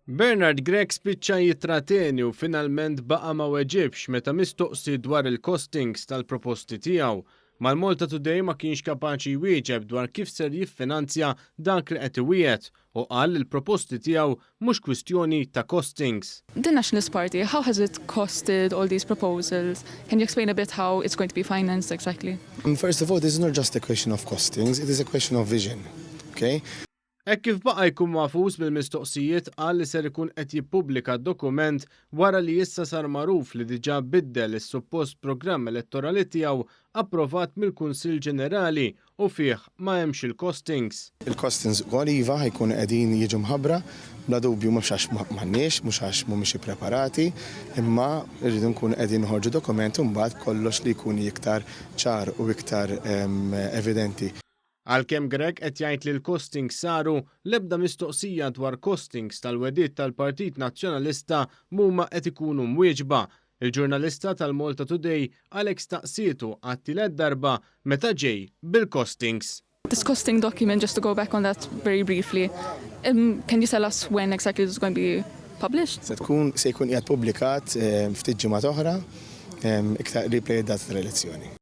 Bernard Grech spiċċa jittrateni u finalment baqa' ma weġibx meta mistoqsi dwar il-costings tal-proposti tiegħu. Mal-Malta Today ma kienx kapaċi jwieġeb dwar kif ser jiffinanzja dak li qed iwiegħed u qal li l-proposti tiegħu mhux kwistjoni ta' costings. The Nationalist Party, how has it costed all these proposals? Can you explain a bit how it's going to be financed exactly? First of all, this is not just a question of costings, it is a question of vision. Okay? Hekk kif baqa' jkun magħfus bil-mistoqsijiet, qal li ser ikun qed jippubblika dokument wara li issa sar magħruf li diġà biddel is-suppost programm elettorali tiegħu approvat mill-Kunsill Ġenerali u fih ma hemmx il-costings. Il-costings ukoll iva ħa jkunu qegħdin jiġu mħabbra, bla dubju mhux għax m'għandniex, mhux għax mhumiex ippreparati, imma rridu nkunu qegħdin noħorġu dokument u mbagħad kollox li jkun iktar ċar u iktar evidenti. Għalkemm Grech qed jgħid li l-costings saru, l-ebda mistoqsija dwar costings tal-wegħdiet tal-Partit Nazzjonalista mhuma qed ikunu mwieġba. Il-ġurnalista tal-Malta Today għalhekk staqsietu għat-tielet darba meta ġej bil-costings. This costing document, just to go back on that very briefly, can you tell us when exactly this is going to be published? Se jkun qiegħed pubblikat ftit ġimgħat oħra, iktar qrib lejn id-data tal-elezzjoni.